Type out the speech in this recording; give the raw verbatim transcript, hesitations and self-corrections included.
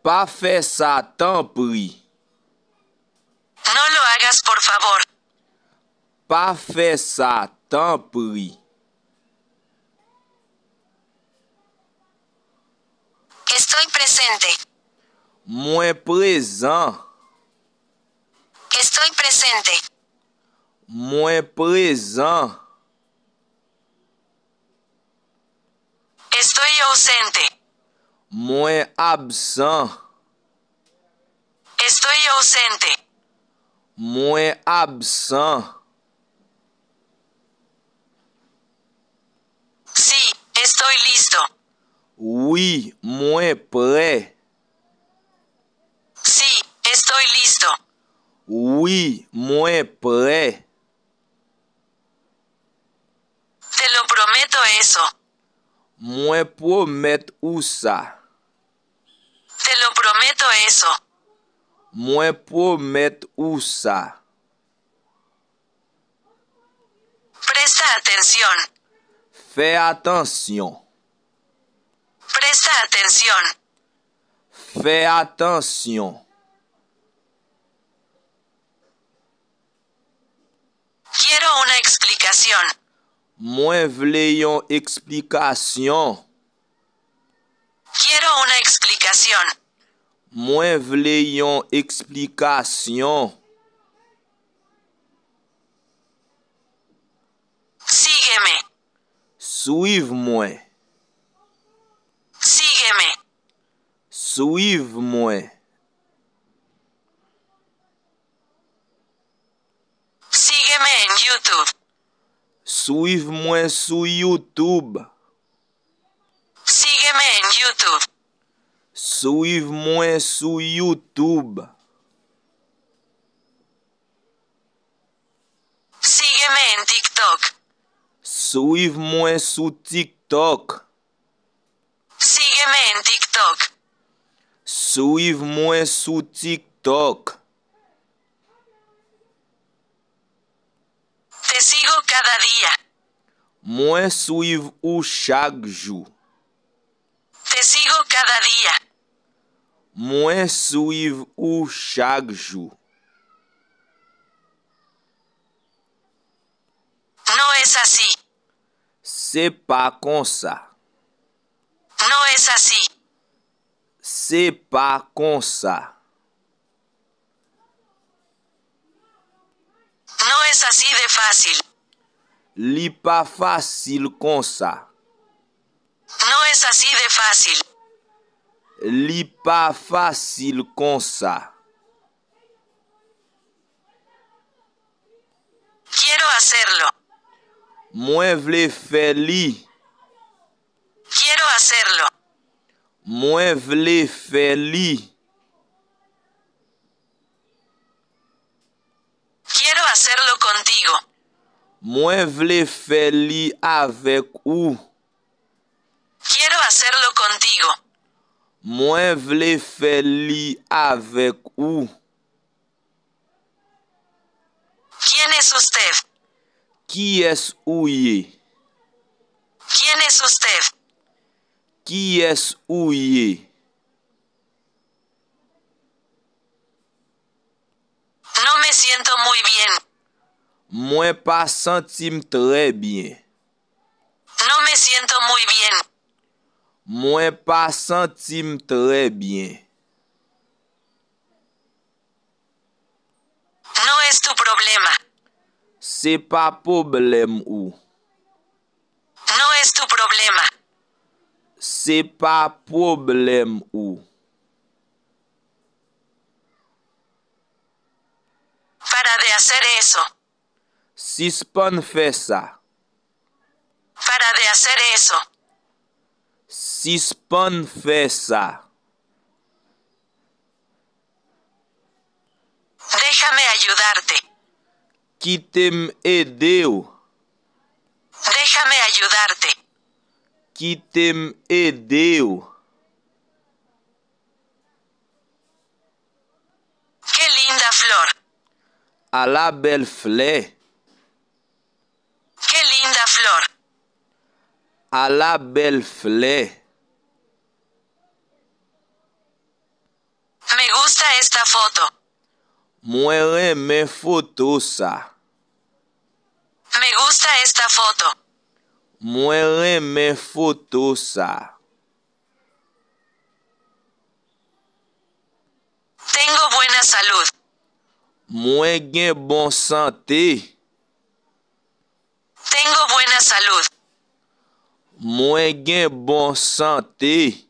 Pa fè sa, tanpri. No lo hagas, por favor. Pa fè sa, tanpri. Estoy presente. Mwen prezan. Estoy presente. Mwen prezan. Estoy ausente. Mwen absan. Estoy ausente. Mwen absan. Sí, estoy listo. Wi, mwen prè. Sí, estoy listo. Wi, mwen prè. Te lo prometo eso. Mwen pwomèt ou sa. Te lo prometo eso. Mwen pwomèt ou sa. Presta atención. Fè atansyon. Presta atención. Fè atansyon. Quiero una explicación. Mwen vle yon eksplikasyon. Quiero una explicación. Mwen vle yon eksplikasyon. Sígueme. Swiv mwen. Sígueme. Swiv mwen. Sígueme en YouTube. Swiv mwen sou YouTube. Sígueme en YouTube. Swiv mwen sou YouTube. Sígueme en TikTok. Swiv mwen sou TikTok. Sígueme en TikTok. Swiv mwen sou TikTok. Te sigo cada día. Mwen swiv ou chak jou. Te sigo cada día. Mwen swiv ou chak jou. No es así. Se pa konsa. No es así. Se pa konsa. No es así de fácil. Li pa fasil konsa. No es así de fácil. Li pa fasil konsa. Quiero hacerlo. Mwen vle fè li. Quiero hacerlo. Mwen vle fè li. Quiero hacerlo contigo. Mwen vle fè li avèk ou. Quiero hacerlo contigo. Mwen vle fè li avèk ou. ¿Quién es usted? Kiyès ou ye? ¿Quién es usted? Kiyès ou ye? No me siento muy bien. Mwen pa santi m trè byen. No me siento muy bien. Mwen pa santi m trè byen. No es tu problema. Se pa pwoblèm ou. No es tu problema. Se pa pwoblèm ou. Para de hacer eso. Sispann fè sa. Para de hacer eso. Sispann fè sa. Déjame ayudarte. Kite m ede w. Déjame ayudarte. Kite m ede w. Qué linda flor. Ala bèl flè. Qué linda flor. Ala bèl flè. gusta esta foto. Mwen renmen foto sa. Me gusta esta foto. Mwen renmen foto sa. Tengo buena salud. Mwen gen bon sante. Tengo buena salud. Mwen gen bon sante.